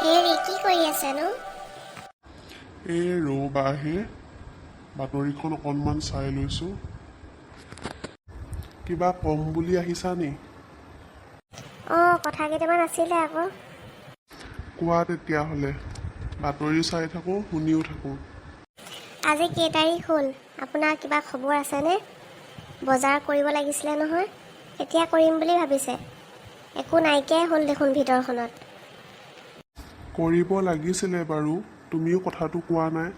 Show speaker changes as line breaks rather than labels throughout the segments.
হেৰি, কি কৰি আছেনো?
এই ৰ'বাহে, বাতৰিখন অকণমান চাই লৈছোঁ। কিবা কম বুলি আহিছা নি?
অঁ, কথা কেইটামান আছিলে আকৌ।
কোৱা তেতিয়াহ'লে, বাতৰি চাই থাকোঁ, শুনিও থাকোঁ।
আজি কেই তাৰিখ হ'ল, আপোনাৰ কিবা খবৰ আছেনে? বজাৰ কৰিব লাগিছিলে নহয়, কেতিয়া কৰিম বুলি ভাবিছে? একো নাইকিয়াই হ'ল দেখোন ভিতৰখনত।
কৰিব লাগিছিলে বাৰু, তুমিও কথাটো কোৱা নাই।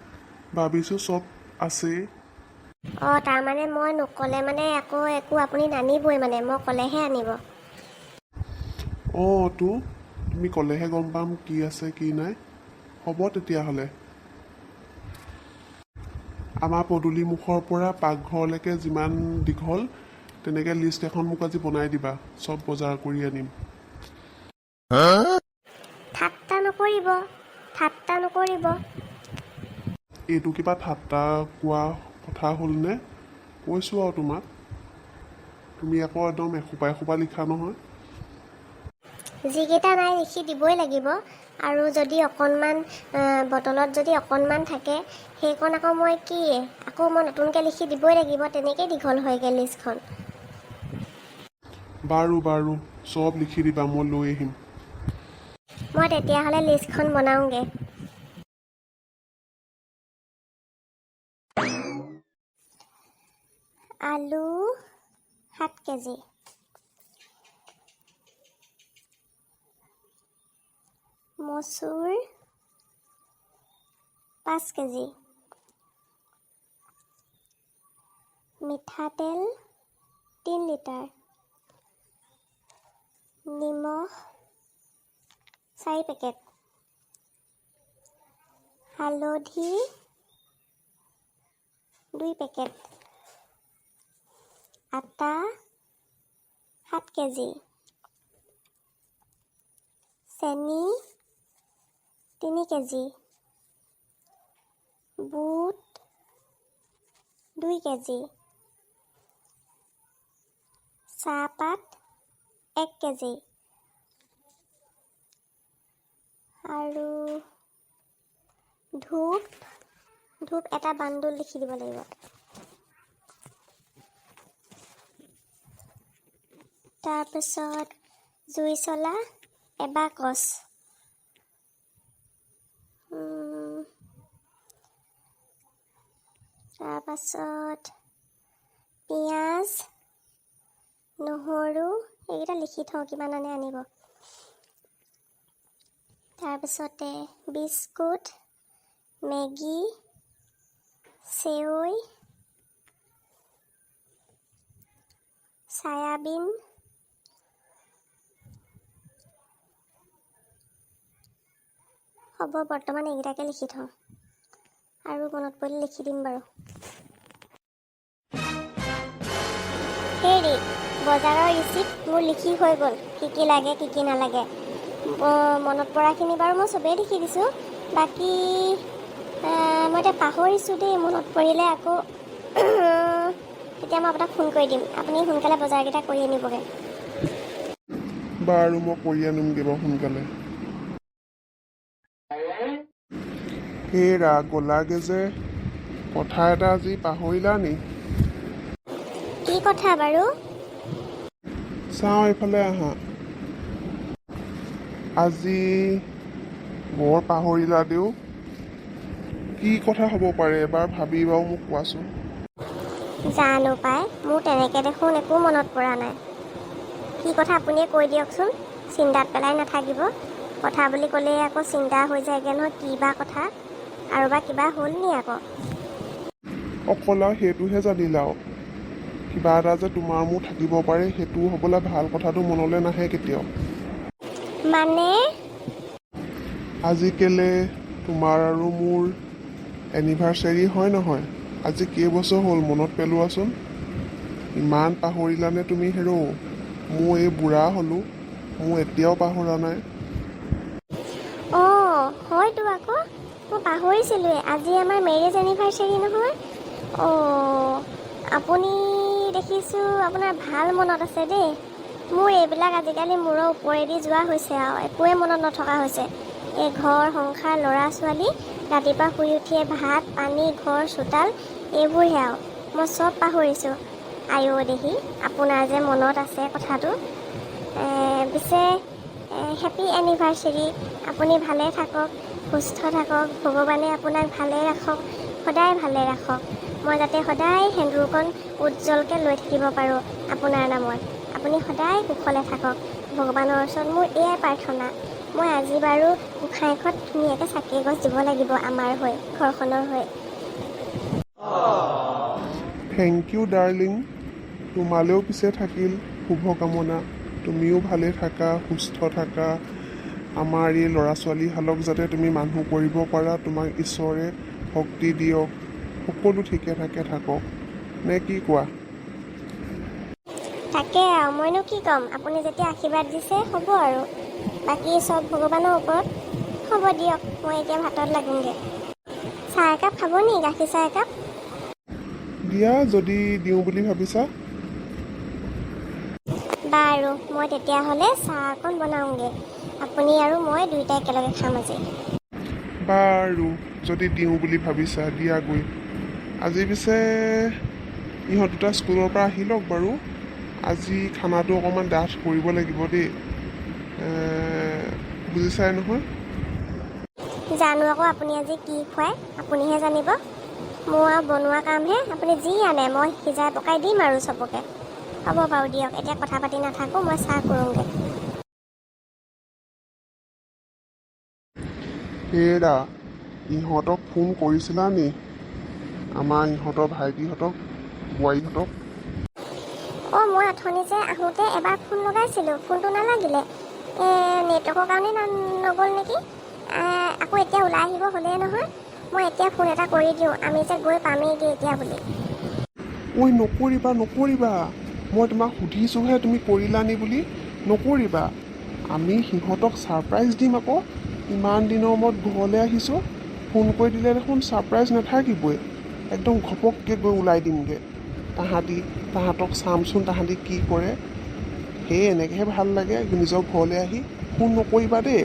ভাবিছোঁ চব আছেই।
অঁ, তাৰমানে মই নক'লে মানে আকৌ একো আপুনি নানিবই, মানে মই ক'লেহে আনিব।
অঁ তো, তুমি ক'লেহে গম পাম কি আছে কি নাই। হ'ব তেতিয়াহ'লে, আমাৰ পদূলি মুখৰ পৰা পাকঘৰলৈকে যিমান দীঘল, তেনেকৈ লিষ্ট এখন মোক আজি বনাই দিবা। চব বজাৰ কৰি আনিম।
ঠাট্টা নকৰিব, ঠাট্টা নকৰিব।
এইটো কিবা ঠাট্টা কোৱা কথা হ'লনে? কৈছোঁ আৰু তোমাক। তুমি আকৌ একদম এসোপা এসোপা লিখা নহয়।
যিকেইটা নাই লিখি দিবই লাগিব। আৰু যদি অকণমান বটলত যদি অকণমান থাকে, সেইকণ আকৌ মই কি আকৌ মই নতুনকৈ লিখি দিবই লাগিব। তেনেকেই দীঘল হয়গৈ লিষ্টখন।
বাৰু বাৰু, চব লিখি দিবা, মই লৈ আহিম।
মই তেতিয়াহ'লে লিষ্টখন বনাওঁগৈ। আলু 7 কেজি, মচুৰ 5 কেজি, মিঠাতেল 3 লিটাৰ, নিমখ 4 পেকেট, হালধি 2 পেকেট, আটা 7 কেজি, চেনি 3 কেজি, বুট 2 কেজি, চাহপাত 1 কেজি আৰু ধূপ ধূপ এটা বান্দোল লিখি দিব লাগিব। তাৰপিছত জুইশলা এবাকচ, তাৰপাছত পিঁয়াজ, নহৰু, এইকেইটা লিখি থওঁ কিমান আনে আনিব। তাৰপিছতে বিস্কুট, মেগী, চেৱৈ, চায়াবিন, হ'ব, বৰ্তমান এইকেইটাকে লিখি থওঁ। আৰু মনত পৰিলে লিখি দিম বাৰু। হেৰি, বজাৰৰ ৰিচিপ্ট মোৰ লিখি হৈ গ'ল, কি কি লাগে কি কি নালাগে। মনত পৰাখিনি বাৰু মই চবেই লিখি দিছোঁ। বাকী মই এতিয়া পাহৰিছোঁ দেই। মনত পৰিলে আকৌ তেতিয়া মই আপোনাক ফোন কৰি দিম। আপুনি সোনকালে বজাৰকেইটা কৰি আনিবগৈ।
বাৰু, মই কৰি আনিমগৈ বাৰু সোনকালে। হেৰা, গ'লাগে যে, কথা এটা আজি পাহৰিলা নি?
কি কথা বাৰু?
চাওঁ, এইফালে আহা। আজি বৰ পাহৰিলা দেও। কি কথা হ'ব পাৰে, এবাৰ ভাবি বাৰু মোক কোৱাচোন।
জানো পাই, মোৰ তেনেকৈ দেখোন একো মনত পৰা নাই। কি কথা আপুনিয়ে কৈ দিয়কচোন, চিন্তাত পেলাই নাথাকিব। কথা বুলি ক'লেই আকৌ চিন্তা হৈ যায়গৈ নহয়, কি বা কথা, আৰু বা কিবা হ'ল নি আকৌ?
অকল আৰু সেইটোহে জানিলা আৰু। কিবা এটা যে তোমাৰ মোৰ থাকিব পাৰে, সেইটো হ'বলৈ ভাল কথাটো মনলৈ নাহে কেতিয়াও।
মানে?
আজি কেলে তোমাৰ আৰু মোৰ এনিভাৰ্চেৰী হয় নহয়? আজি কেইবছৰ হ'ল মনত পেলোৱাচোন। ইমান পাহৰিলানে তুমি? হেৰৌ, মোৰ এই বুঢ়া হ'লোঁ, মোৰ এতিয়াও পাহৰা নাই।
অঁ, হয়তো আকৌ, মই পাহৰিছিলোঁৱে। আজি আমাৰ মেৰেজ এনিভাৰ্চেৰী নহয়? অঁ, আপুনি দেখিছোঁ আপোনাৰ ভাল মনত আছে দেই। মোৰ এইবিলাক আজিকালি মূৰৰ ওপৰেদি যোৱা হৈছে আৰু একোৱে মনত নথকা হৈছে। এই ঘৰ সংসাৰ, ল'ৰা ছোৱালী, ৰাতিপুৱা শুই উঠিয়ে ভাত পানী, ঘৰ চোতাল, এইবোৰহে আৰু। মই চব পাহৰিছোঁ। আইঅ দেহি, আপোনাৰ যে মনত আছে কথাটো। পিছে হেপী এনিভাৰ্চেৰী। আপুনি ভালে থাকক, সুস্থ থাকক, ভগৱানে আপোনাক ভালে ৰাখক, সদায় ভালে ৰাখক। মই যাতে সদায় সেন্দুৰকণ উজ্জ্বলকৈ লৈ থাকিব পাৰোঁ আপোনাৰ নামত। আপুনি সদায় কুশলে থাকক, ভগৱানৰ ওচৰত মোৰ এয়াই প্ৰাৰ্থনা। মই আজি বাৰু গোঁসাই ঘৰত ধুনীয়াকৈ চাকি এগছ দিব লাগিব আমাৰ হৈ, ঘৰখনৰ হৈ।
Thank U darling. তোমালৈও পিছে থাকিল শুভকামনা। তুমিও ভালে থাকা, সুস্থ থাকা। আমাৰ এই ল'ৰা ছোৱালীহালক যাতে তুমি মানুহ কৰিব পাৰা, তোমাক ঈশ্বৰে শক্তি দিয়ক। সকলো ঠিকে ঠাকে থাকক, নে কি কোৱা?
তাকে আৰু মইনো কি ক'ম? আপুনি যেতিয়া আশীৰ্বাদ দিছে, হ'ব আৰু। বাকী চব ভগৱানৰ ওপৰত। হ'ব দিয়ক, মই এতিয়া ভাতত লাগোঁগৈ। চাহ একাপ খাব নি? গাখীৰ চাহ একাপ?
দিয়া, যদি দিওঁ বুলি ভাবিছা।
বাৰু, মই তেতিয়াহ'লে চাহ অকণ বনাওঁগৈ। আপুনি আৰু মই দুয়োটাই একেলগে খাম আজি।
বাৰু, যদি দিওঁ বুলি ভাবিছা দিয়াগৈ। আজি পিছে ইহঁত দুটা স্কুলৰ পৰা আহি লওক বাৰু। আজি খানাটো অকণমান ডাঠ কৰিব লাগিব দেই। বুজিছাই নহয়?
জানো আকৌ, আপুনি আজি কি খুৱায় আপুনিহে জানিব। মোৰ আৰু বনোৱা কামহে। আপুনি যি আনে মই সিজাই পকাই দিম আৰু চবকে। হ'ব বাৰু দিয়ক, এতিয়া কথা পাতি নাথাকোঁ, মই চাহ কৰোঁগৈ।
হেৰা, ইহঁতক ফোন কৰিছিলা নি? আমাৰ ইহঁতৰ ভাইটিহঁতক, বোৱাৰীহঁতক?
অঁ, মই অথনি যে আহোঁতে এবাৰ ফোন লগাইছিলোঁ, ফোনটো নালাগিলে। নেটৱৰ্কৰ কাৰণে নগ'ল নেকি? আকৌ এতিয়া ওলাই আহিব হ'লেই নহয়। মই এতিয়া ফোন এটা কৰি দিওঁ, আমি যে গৈ পামেইগৈ এতিয়া বুলি।
ঐ, নকৰিবা, নকৰিবা। মই তোমাক সুধিছোঁহে তুমি কৰিলা নি বুলি। নকৰিবা। আমি সিহঁতক ছাৰপ্ৰাইজ দিম আকৌ। ইমান দিনৰ মূৰত ঘৰলৈ আহিছোঁ, ফোন কৰি দিলে দেখোন ছাৰপ্ৰাইজ নাথাকিবই। একদম ঘপককৈ গৈ ওলাই দিমগৈ। তাহাঁতক চামচোন তাহাঁতি কি কৰে। সেই এনেকৈহে ভাল লাগে নিজৰ ঘৰলৈ আহি। ফোন নকৰিবা দেই।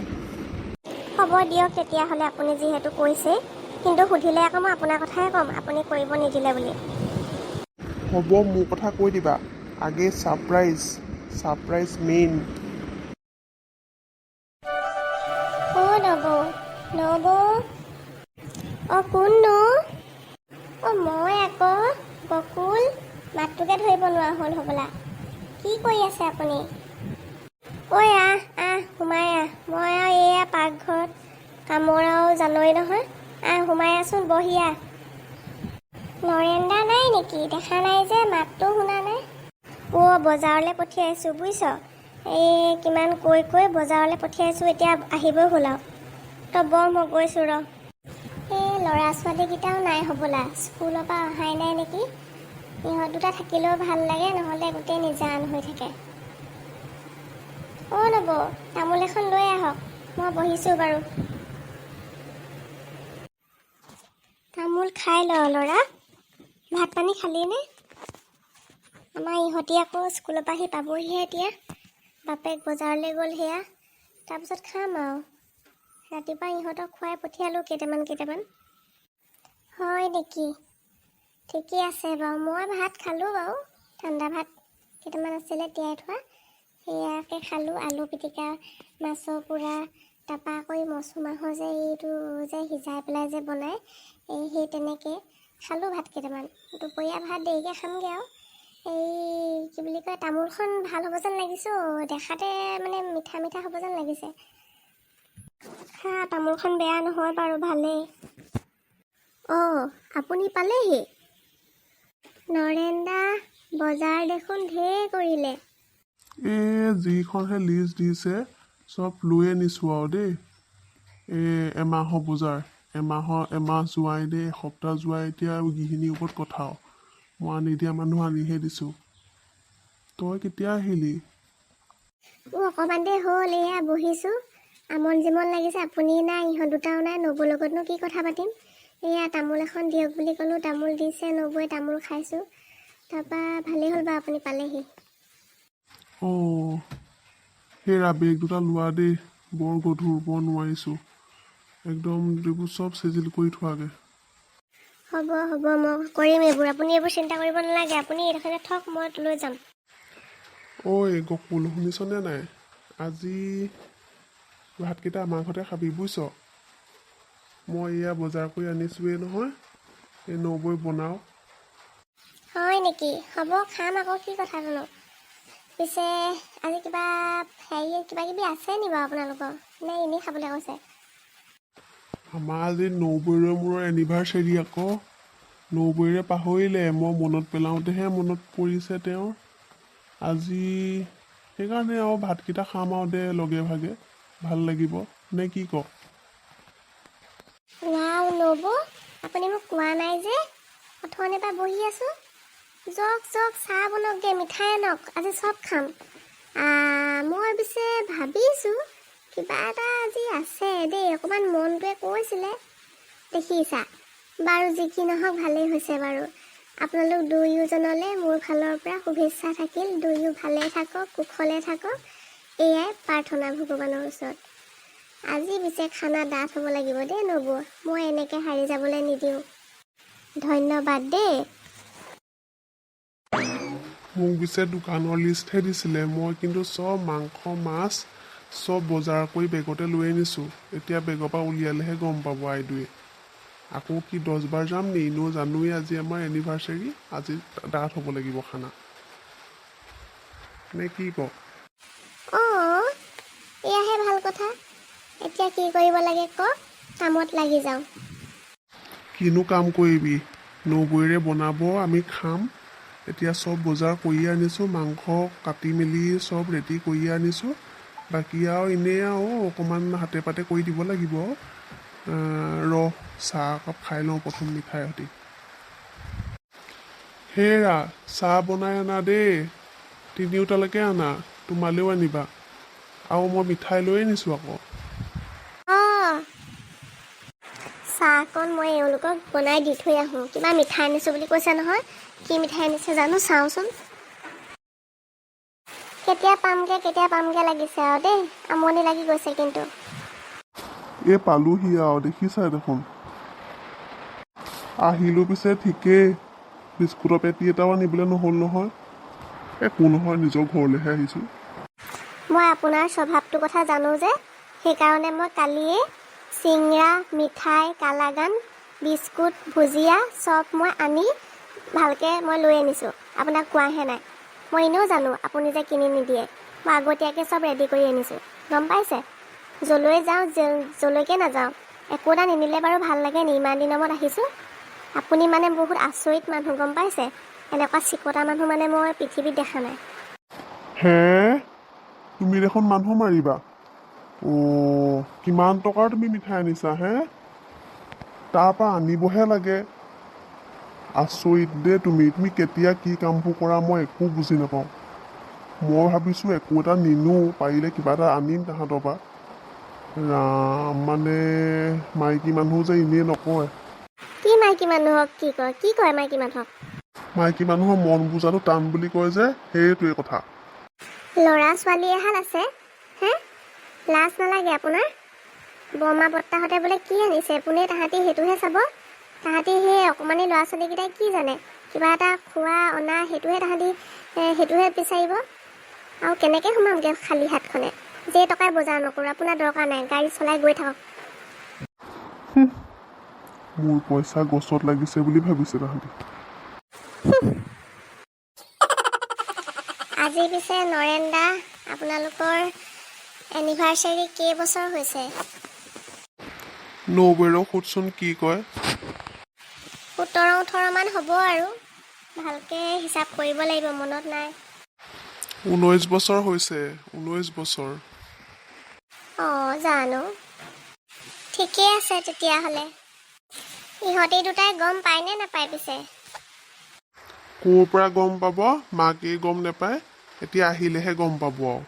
হ'ব দিয়ক তেতিয়াহ'লে, আপুনি যিহেতু কৈছেই। কিন্তু সুধিলে আকৌ মই আপোনাৰ কথাই ক'ম, আপুনি কৰিব নিদিলে বুলি।
হ'ব, মোৰ কথা কৈ দিবা। আগে ছাৰপ্ৰাইজ, ছাৰপ্ৰাইজ মেইন।
অ' নবৌ, নবৌ। অ', কোননো? অ' মই আকৌ বকুল। মাতটোকে ধৰিব নোৱাৰা হ'ল হ'বলা। কি কৰি আছে আপুনি? ঐ, আহ আহ, সোমাই আহ। মই আৰু এয়া পাকঘৰত কামৰ আৰু জানই নহয়। আহ, সোমাই আহচোন, বহি আহ। নৰেন্দা নাই নেকি? দেখা নাই যে, মাতটো শুনা নাই। অ', বজাৰলৈ পঠিয়াইছোঁ বুজিছ। এই কিমান কৈ কৈ বজাৰলৈ পঠিয়াইছোঁ, এতিয়া আহিবই হ'ল আৰু। তই বহ, মই গৈছোঁ ৰ। এই ল'ৰা ছোৱালীকেইটাও নাই হ'বলা, স্কুলৰ পৰা অহাই নাই নেকি? ইহঁত দুটা থাকিলেও ভাল লাগে, নহ'লে গোটেই নিজান হৈ থাকে। অ' নবৌ, তামোল এখন লৈ আহক, মই বহিছোঁ বাৰু। তামোল খাই ল ল'ৰা। ভাত পানী খালি নে? আমাৰ ইহঁতি আকৌ স্কুলৰ পৰা আহি পাবহিহে এতিয়া। বাপেক বজাৰলৈ গ'ল সেয়া, তাৰপিছত খাম আৰু। ৰাতিপুৱা ইহঁতক খুৱাই পঠিয়ালোঁ কেইটামান কেইটামান। হয় নেকি? ঠিকে আছে বাৰু। মই ভাত খালোঁ বাৰু। ঠাণ্ডা ভাত কেইটামান আছিলে তিয়াই থোৱা, সেয়াকে খালোঁ। আলু পিটিকা, মাছৰ পোৰা, তাৰপৰা আকৌ এই মচুমাহৰ যে এইটো যে সিজাই পেলাই যে বনায়, এই সেই তেনেকৈ খালোঁ ভাত কেইটামান। দুপৰীয়া ভাত দেৰিকৈ খামগৈ আৰু। এই কি বুলি কয়, তামোলখন ভাল হ'ব যেন লাগিছে অ', দেখাতে মানে মিঠা মিঠা হ'ব যেন লাগিছে। খা, তামোলখন বেয়া নহয় বাৰু, ভালেই। অঁ, আপুনি পালেহি? নৰেন্দা বজাৰ দেখোন ঢেৰ কৰিলে।
এই যিখনহে লিষ্ট দিছে, চব লৈ আনিছোঁ আৰু দেই। এই এমাহৰ বজাৰ, এমাহ যোৱাই দেই, এসপ্তাহ যোৱাই। এতিয়া গৃহিণীৰ ওপৰত কথা আৰু। মই আনি দিয়া মানুহ, আনিহে দিছোঁ। তই কেতিয়া আহিলি?
অ', অকণমান দেৰি হ'ল। এয়া বহিছোঁ, আমন জিমন লাগিছে। আপুনি নাই, ইহঁত দুটাও নাই, নবৌৰ লগতনো কি কথা পাতিম? এয়া তামোল এখন দিয়ক বুলি ক'লোঁ, তামোল দিছে নবৌৱে, তামোল খাইছোঁ। তাৰপৰা ভালেই হ'ল বাৰু আপুনি পালেহি।
অঁ, হেৰা, বেগ দুটা লোৱা দেই, বৰ গধুৰ, বৰ নোৱাৰিছোঁ। একদম এইবোৰ চব চিজিল কৰি থোৱাগৈ।
হ'ব হ'ব, মই কৰিম এইবোৰ, আপুনি এইবোৰ চিন্তা কৰিব নালাগে। আপুনি এইডোখৰতে থওক, মই লৈ যাম।
ঐ গকুল, শুনিছনে নাই? আজি ভাতকেইটা আমাৰ ঘৰতে খাবি, বুজিছ? মই এয়া বজাৰ কৰি আনিছোঁৱেই নহয়, এই নবৈ বনাওঁ।
হয় নেকি? হ'ব, খাম আকৌ, কি কথাটোনো। পিছে আজি কিবা হেৰি কিবা কিবি আছে নি বাৰু আপোনালোকৰ, নে এনেই খাবলৈ কৈছে?
আমাৰ আজি নবৌৰে মোৰ এনিভাৰ্চেৰী আকৌ। নবৌৰে পাহৰিলে, মই মনত পেলাওঁতেহে মনত পৰিছে তেওঁৰ আজি। সেইকাৰণে আৰু ভাতকেইটা খাম আৰু দে লগে ভাগে, ভাল লাগিব নে কি ক?
ৱাও নবৌ, আপুনি মোক কোৱা নাই যে? অথনিৰ পৰা বহি আছোঁ। যাওক যাওক, চাহ বনাওকগৈ, মিঠাই আনক, আজি চব খাম। মই পিছে ভাবিছোঁ কিবা এটা আজি আছে দেই, অকণমান মনটোৱে কৈছিলে। দেখিছা বাৰু, যি কি নহওক ভালেই হৈছে বাৰু। আপোনালোক দুয়োজনলৈ মোৰ ফালৰ পৰা শুভেচ্ছা থাকিল। দুয়ো ভালে থাকক, কুশলে থাকক, এয়াই প্ৰাৰ্থনা ভগৱানৰ ওচৰত। আজি পিছে খানা ডাঠ হ'ব লাগিব দেই নবৌ, মই এনেকৈ হাৰি যাবলৈ নিদিওঁ। ধন্যবাদ দেই।
মোক পিছে দোকানৰ লিষ্টহে দিছিলে, মই কিন্তু চব মাংস মাছ চব বজাৰ কৰি বেগতে লৈ আনিছোঁ। এতিয়া বেগৰ পৰা উলিয়ালেহে গম পাব আইদুৱে। আকৌ কি 10 বাৰ যাম নি? এনেও জানোৱেই আজি আমাৰ এনিভাৰ্চেৰী, আজি ডাঠ হ'ব লাগিব খানা, নে কি ক?
অঁ, এয়াহে ভাল কথা। এতিয়া কি কৰিব লাগে কওক, কামত লাগি যাওঁ।
কিনো কাম কৰিবি, নবৌৰে বনাব, আমি খাম। এতিয়া চব বজাৰ কৰিয়ে আনিছোঁ, মাংস কাটি মেলি চব ৰেডি কৰিয়ে আনিছোঁ। বাকী আৰু এনেই আৰু অকণমান হাতে পাতে কৰি দিব লাগিব আৰু। ৰহ, চাহ একাপ খাই লওঁ প্ৰথম মিঠাই সৈতে। হেৰা, চাহ বনাই আনা দেই, তিনিওটালৈকে আনা, তোমালৈও আনিবা। আৰু মই মিঠাই লৈ আনিছোঁ আকৌ।
অঁ, চাহকণ মই এওঁলোকক বনাই দি থৈ আহোঁ। কিবা মিঠাই আনিছোঁ বুলি কৈছে নহয়, কি মিঠাই আনিছে জানো, চাওঁচোন। কেতিয়া পামগৈ কেতিয়া পামগৈ লাগিছে আৰু দেই, আমনি লাগি গৈছে কিন্তু।
এই পালোহি আৰু, দেখিছাই দেখোন। আহিলোঁ পিছে ঠিকেই, বিস্কুটৰ পেটি এটাও আনিবলৈ নহ'ল নহয়। একো নহয়, নিজৰ ঘৰলৈহে আহিছোঁ।
মই আপোনাৰ স্বভাৱটোৰ কথা জানো যে, সেইকাৰণে মই কালিয়ে চিংৰা, মিঠাই, কালাগান, বিস্কুট, ভুজিয়া চব মই আনি ভালকৈ মই লৈ আনিছোঁ। আপোনাক কোৱাহে নাই। মই এনেও জানো আপুনি যে কিনি নিদিয়ে। মই আগতীয়াকৈ চব ৰেডি কৰি আনিছোঁ, গম পাইছে? য'লৈ যাওঁ, য'লৈকে নাযাওঁ, একো এটা নিনিলে বাৰু ভাল লাগে নি? ইমান দিনৰ মূৰত আহিছোঁ। আপুনি মানে বহুত আচৰিত মানুহ, গম পাইছে? এনেকুৱা চিকতা মানুহ মানে মই পৃথিৱীত দেখা নাই।
হে, তুমি দেখোন মানুহ মাৰিবা। অ' কিমান টকাৰ তুমি মিঠাই আনিছা হে? তাৰপৰা আনিবহে লাগে। আচৰিত দেই তুমি। তুমি কেতিয়া কি কামবোৰ কৰা মই একো বুজি নাপাওঁ। মই ভাবিছোঁ একো এটা নিনো, পাৰিলে কিবা এটা আনিম তাহাঁতৰ পৰা। ৰাম, মানে মাইকী মানুহ যে এনেই নকয়।
কি মাইকী মানুহক কি কয়? কি কয় মাইকী মানুহক?
মাইকী মানুহৰ মন বুজাটো টান বুলি কয় যে, সেইটোৱে কথা।
ল'ৰা ছোৱালী এহাল আছে হে, লাজ নালাগে আপোনাৰ? বৰমা বৰ্তাহঁতে বোলে কি আনিছে, পোনে তাহাঁতি সেইটোহে চাব। তাহাঁতি সেই অকণমানি ল'ৰা ছোৱালীকেইটাই কি জানে? কিবা এটা খোৱা অনা সেইটোহে তাহাঁতি সেইটোহে বিচাৰিব। আৰু কেনেকৈ সোমামগৈ খালী হাতখনে? যে টকাই বজাৰ নকৰোঁ, আপোনাৰ দৰকাৰ নাই, গাড়ী চলাই গৈ থাকক।
মোৰ পইচা গছত লাগিছে বুলি ভাবিছে তাহাঁতি।
আজি পিছে নৰেন দা, আপোনালোকৰ এনিভাৰ্চাৰী কেইবছৰ হৈছে?
নবৌৱেৰক সোধচোন কি কয়।
17-18মান হ'ব আৰু, ভালকৈ হিচাপ কৰিব লাগিব, মনত নাই।
19 বছৰ হৈছে, 19 বছৰ।
অঁ, জানো, ঠিকেই আছে তেতিয়াহ'লে। ইহঁতি দুটাই গম পায়নে নাপায় পিছে?
ক'ৰ পৰা গম পাব, মাকেই গম নাপায়। এতিয়া আহিলেহে গম পাব আৰু।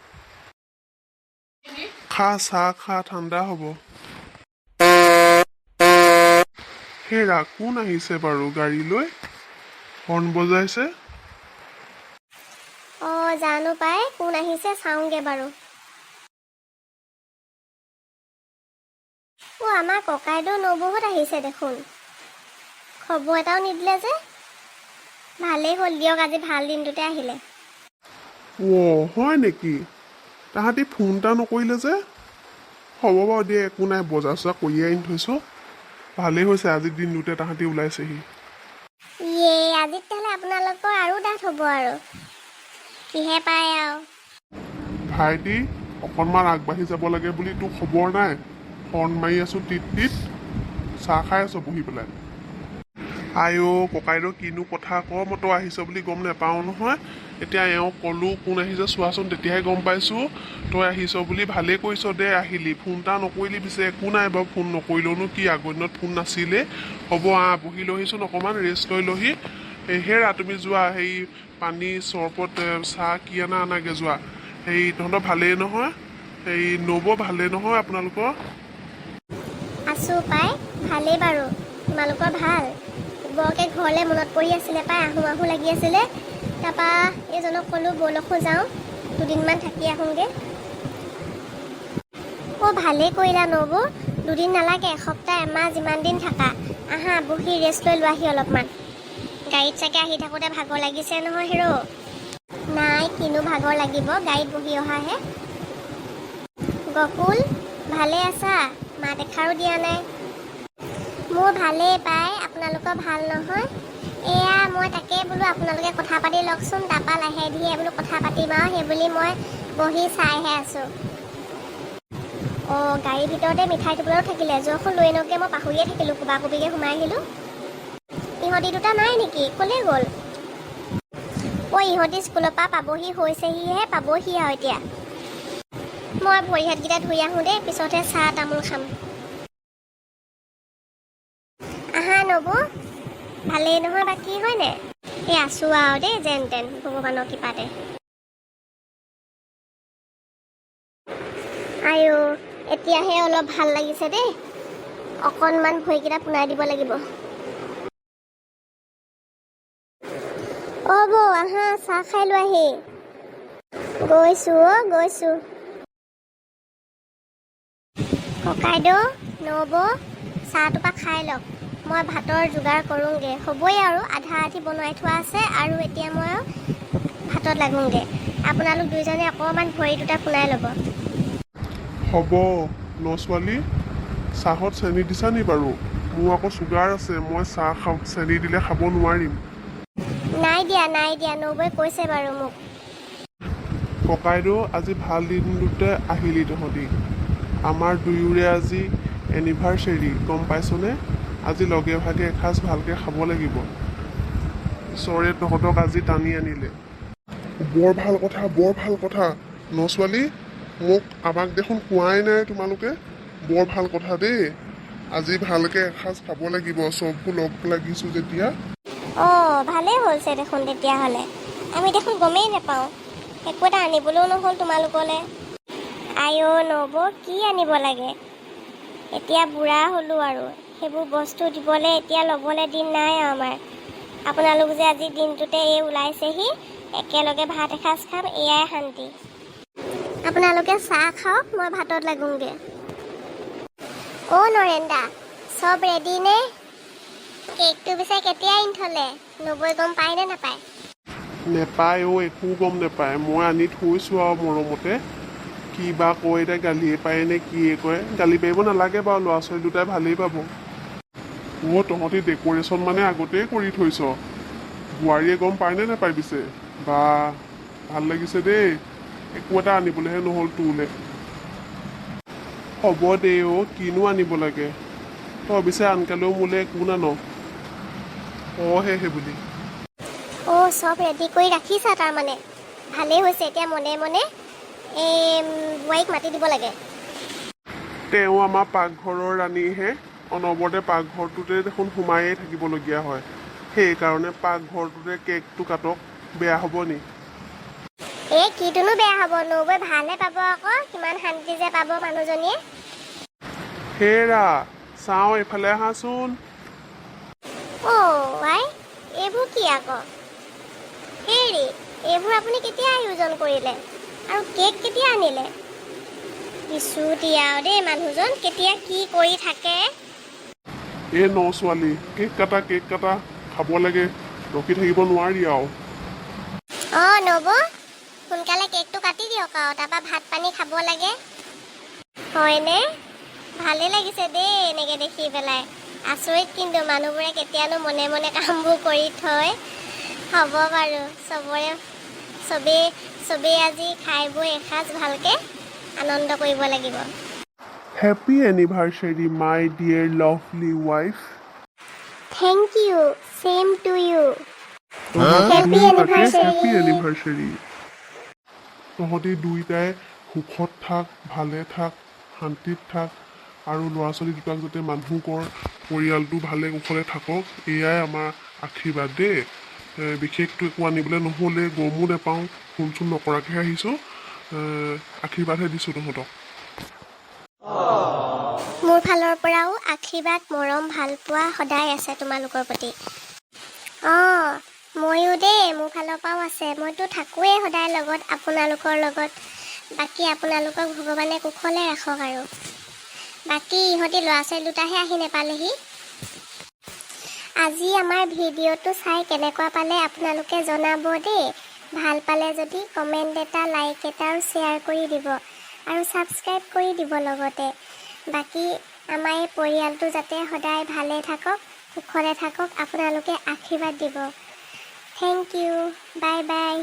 খা, চাহ খা, ঠাণ্ডা হ'ব। হেৰা, কোন আহিছে বাৰু গাড়ী লৈ হৰ্ণ বজাইছে?
অঁ, জানো পাই, কোন আহিছে, চাওঁগে বাৰু। অ' আমাৰ ককাইদেউ নবৌহঁত আহিছে দেখোন, খবৰ এটাও নিদিলে যে। ভালেই হ'ল দিয়ক, আজি ভাল দিনটোতে আহিলে।
অ' হয় নেকি? তাহাঁতি ফোন এটা নকৰিলে যে। হ'ব বাৰু দিয়ে, একো নাই, বজাৰ চজাৰ কৰিয়ে আনি থৈছ। ভালেই হৈছে আজিৰ দিনটোতে তাহাঁতি ওলাইছেহি।
ইয়ে, আজি তেতিয়াহ'লে আপোনালোকৰ আৰু ডাঠ হ'ব আৰু, কিহে পায় আৰু।
ভাইটি, অকণমান আগবাঢ়ি যাব লাগে বুলি তোৰ খবৰ নাই? হৰ্ণ মাৰি আছো টিপ টিপ, চাহ খাই আছ বহি পেলাই। আইঅ ককাইদেউ, কিনো কথা ক, মই তই আহিছ বুলি গম নাপাওঁ নহয়। এতিয়া এওঁক ক'লো কোন আহিছে চোৱাচোন, তেতিয়াহে গম পাইছোঁ তই আহিছ বুলি। ভালেই কৰিছ দে আহিলি, ফোন এটা নকৰিলি পিছে। একো নাই বাৰু, ফোন নকৰিলেওনো কি, আগৰ দিনত ফোন নাছিলেই। হ'ব, আহ বহি লহিচোন অকণমান, ৰেষ্ট লৈ লহি। এই হেৰা, তুমি যোৱা, সেই পানী চৰবত চাহ কি আনা আনাগে যোৱা। সেই তহঁতৰ ভালেই নহয়? সেই নবৌ ভালেই নহয় আপোনালোকৰ?
আছোঁ পাই, ভালেই বাৰু। তোমালোকৰ ভাল? বৰকৈ ঘৰলৈ মনত পৰি আছিলে পাই, আহোঁ আহোঁ লাগি আছিলে। তাৰপৰা এইজনক ক'লোঁ ব'লকো যাওঁ, দুদিনমান থাকি আহোঁগৈ। অ' ভালেই কৰিলা নবৌ, দুদিন নালাগে, এসপ্তাহ এমাহ যিমান দিন থাকা। আহা, বহি ৰেষ্ট লৈ লোৱাহি অলপমান। গাড়ীত চাগে আহি থাকোঁতে ভাগৰ লাগিছে নহয় হেৰ'? নাই, কিনো ভাগৰ লাগিব, গাড়ীত বহি অহাহে। গকুল, ভালে আছা? মাত এষাৰো দিয়া নাই। মোৰ ভালেই পাই, আপোনালোকৰ ভাল নহয়? এয়া মই তাকে বোলো আপোনালোকে কথা পাতি লওকচোন, তাৰপৰা লাহে ধীৰে বোলো কথা পাতিম আৰু, সেইবুলি মই বহি চাইহে আছোঁ। অঁ, গাড়ীৰ ভিতৰতে মিঠাই টোপোলাও থাকিলে, যোৱাখন লৈ আনকগৈ, মই পাহৰিয়ে থাকিলোঁ, কোবা কোবিকৈ সোমাই আহিলোঁ। ইহঁতি দুটা নাই নেকি? ক'লৈ গ'ল? অ' ইহঁতি স্কুলৰ পৰা পাবহি হৈছেহিহে, পাবহি আৰু এতিয়া। মই ভৰি হাতকেইটা ধুই আহোঁ দেই, পিছতহে চাহ তামোল খাম। আহা নবৌ, ভালেই নহয় বাকী, হয়নে? এই আছোঁ আৰু দেই, যেন তেন ভগৱানৰ কৃপাতে। আইঅ, এতিয়াহে অলপ ভাল লাগিছে দেই। অকণমান ভৰিকেইটা পোনাই দিব লাগিব। অ' বৌ, আহা, চাহ খাই লোৱাহি। গৈছোঁ অ', গৈছোঁ। ককাইদেউ নবৌ, চাহটোপা খাই লওক, মই ভাতৰ যোগাৰ কৰোঁগৈ। হ'বই আৰু, আধা আধি বনাই থোৱা আছে আৰু, এতিয়া মই ভাতত লাগোঁগৈ। আপোনালোক দুইজনে অকণমান ভৰি দুটা পোনাই ল'ব।
হ'ব ন ছোৱালী, চাহত চেনি দিছা নি বাৰু? মোৰ আকৌ চুগাৰ আছে, মই চাহ খাওঁ চেনি দিলে খাব নোৱাৰিম।
নাই দিয়া, নাই দিয়া, নবৌৱে কৈছে বাৰু মোক।
ককাইদেউ, আজি ভাল দিনটোতে আহিলি তহঁতি। আমাৰ দুয়োৰে আজি এনিভাৰ্চেৰী, গম পাইছনে? আজি লগে ভাগে এসাঁজ ভালকৈ খাব লাগিব। ঈশ্বৰে তহঁতক আজি টানি আনিলে। বৰ ভাল কথা, বৰ ভাল কথা। ন ছোৱালী, মোক আমাক দেখোন কোৱাই নাই তোমালোকে। বৰ ভাল কথা দেই, আজি ভালকৈ এসাঁজ খাব লাগিব, চববোৰ লগ লাগিছোঁ যেতিয়া।
অঁ, ভালেই হৈছে দেখোন তেতিয়াহ'লে। আমি দেখোন গমেই নাপাওঁ, একো এটা আনিবলৈও নহ'ল তোমালোকলৈ। আইঅ' নবৌ, কি আনিব লাগে, এতিয়া বুঢ়া হ'লোঁ আৰু, সেইবোৰ বস্তু দিবলৈ এতিয়া ল'বলৈ দিন নাই আৰু আমাৰ। আপোনালোক যে আজি দিনটোতে এই ওলাইছেহি, একেলগে ভাত এসাঁজ খাম, এয়াই শান্তি। আপোনালোকে চাহ খাওক, মই ভাতত লাগোঁগৈ। অ' নৰেন দা, চব ৰেডি নে? কেকটো পিছে কেতিয়া আনি থ'লে? নবৌৱে গম পায় নে নাপায়?
নেপায় অ', একো গম নেপায়। মই আনি থৈছোঁ আৰু মৰমতে। কি বা কয় এতিয়া, গালিয়ে পায় নে কিয়ে কয়। গালি পাৰিব নালাগে বাৰু, ল'ৰা ছোৱালী দুটাই ভালেই পাব। অ' তহঁতি ডেক'ৰেশ্যন মানে আগতেই কৰি থৈছ? বোৱাৰীয়ে গম পায়নে নাপায় পিছে? বা ভাল লাগিছে দেই, একো এটা আনিবলৈহে নহ'ল তোলৈ। হ'ব দে অ', কিনো আনিব লাগে। তই পিছে আনকালেও মোলৈ একো নান। অ' হে বুলি।
অ' চব ৰেডি কৰি ৰাখিছা তাৰমানে, ভালেই হৈছে। এতিয়া মনে মনে এই বোৱাৰীক মাতি দিব লাগে।
তেওঁ আমাৰ পাকঘৰৰ ৰাণীহে, অনবৰতে পাকঘৰটোতে দেখোন সোমায়েই থাকিবলগীয়া হয়। সেইকাৰণে পাকঘৰটোতে কেকটো কাটক, বেয়া হ'ব নি?
এই কিটোনো বেয়া হ'ব, নবৌৱে ভালহে পাব আকৌ, কিমান শান্তি যে পাব মানুহজনীয়ে।
হেৰা চাওঁ, এইফালে আহাচোন।
অ' আই, এইবোৰ কি আকৌ? হেৰি, এইবোৰ আপুনি কেতিয়া আয়োজন কৰিলে আৰু কেক কেতিয়া আনিলে? বিচুতি আৰু দেই, মানুহজন কেতিয়া কি কৰি থাকে।
এই ন ছোৱালী, কেক কাটা, কেক কাটা, খাব লাগে, ৰখি থাকিব নোৱাৰি আৰু।
অঁ নবৌ, সোনকালে কেকটো কাটি দিয়ক আৰু, তাৰপৰা ভাত পানী খাব লাগে। হয়নে? ভালেই লাগিছে দেই এনেকৈ দেখি পেলাই। আচৰিত কিন্তু, মানুহবোৰে কেতিয়ানো মনে মনে কামবোৰ কৰি থয়। হ'ব বাৰু, চবৰে চবেই চবেই আজি খাই বৈ এসাঁজ ভালকৈ আনন্দ কৰিব লাগিব।
Happy anniversary, my dear lovely wife.
Thank you, same to you. Happy anniversary.
Happy anniversary. তহঁতি দুইটাই সুখত থাক, ভালে থাক, শান্তিত থাক আৰু ল'ৰা ছোৱালী দুটাক যাতে মানুহ কৰ, পৰিয়ালটো ভালে কুশলে থাকক, এয়াই আমাৰ আশীৰ্বাদ দেই। বিশেষতো একো আনিবলৈ নহ'লে, গমো নাপাওঁ, ফোন চোন নকৰাকৈহে আহিছোঁ। আশীৰ্বাদহে দিছোঁ তহঁতক।
মোৰ ফালৰ পৰাও আশীৰ্বাদ, মৰম, ভালপোৱা সদায় আছে তোমালোকৰ প্ৰতি। অঁ, ময়ো দেই, মোৰ ফালৰ পৰাও আছে। মইতো থাকোঁৱেই সদায় লগত, আপোনালোকৰ লগত। বাকী আপোনালোকক ভগৱানে কুশলে ৰাখক। আৰু বাকী ইহঁতি ল'ৰা ছোৱালী দুটাহে আহি নাপালেহি। আজি আমাৰ ভিডিঅ'টো চাই কেনেকুৱা পালে আপোনালোকে জনাব দেই। ভাল পালে যদি কমেণ্ট এটা, লাইক এটা আৰু শ্বেয়াৰ কৰি দিব আৰু ছাবস্ক্ৰাইব কৰি দিব লগতে। বাকী আমাৰ এই পৰিয়ালটো যাতে সদায় ভালে থাকক, কুশলে থাকক, আপোনালোকে আশীৰ্বাদ দিব। Thank you, bye bye.